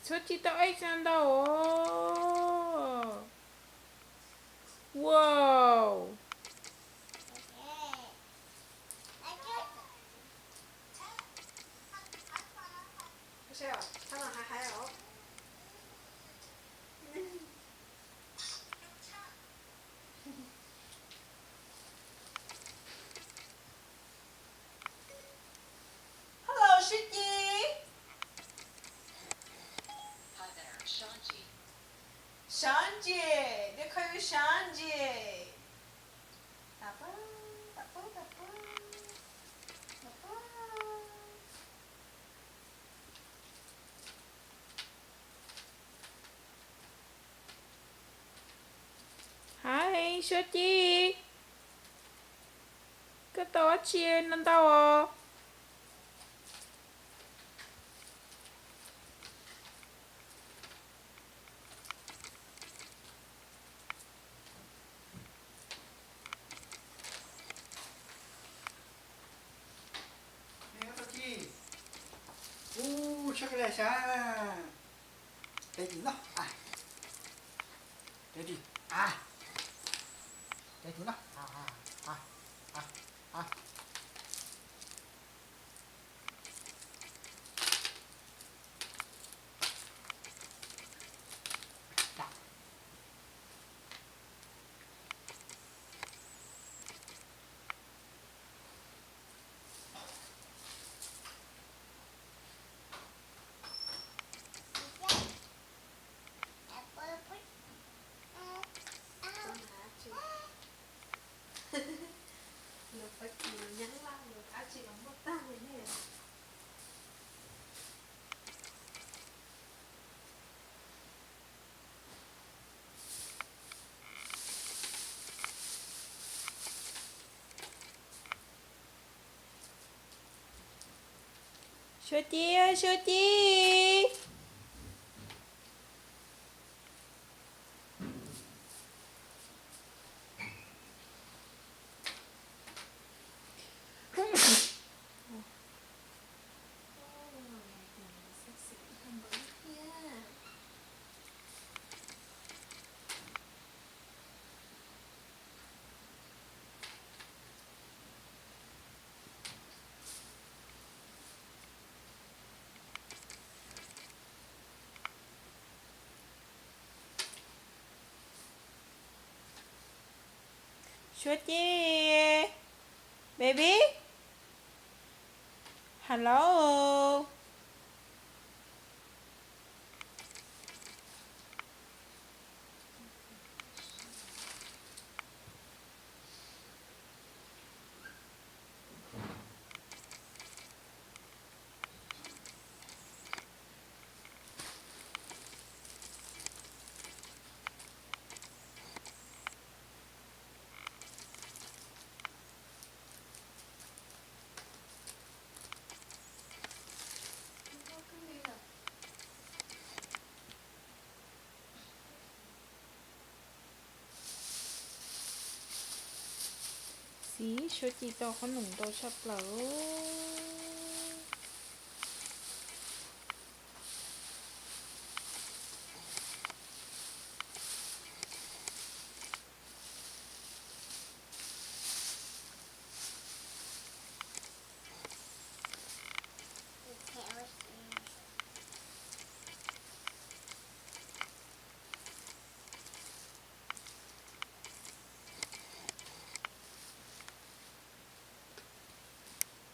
Tshuav tsis tau ej no ntau os. Wow. Hello, Sib Ci. Sab Nce, dej qhov sab nce. Tam pab, tam pab, tam pab, tam pab. Hais, Suav Ci, koj tau dab tsi no ntau os? Ub, tshaj kawg li sab. Tes tim no, tes tim, tes tim no. Suav Ci, Suav Ci. Suav Ci, baby, hello. Xib, Suav Ci tau qhob noom ntau tshaj plaws.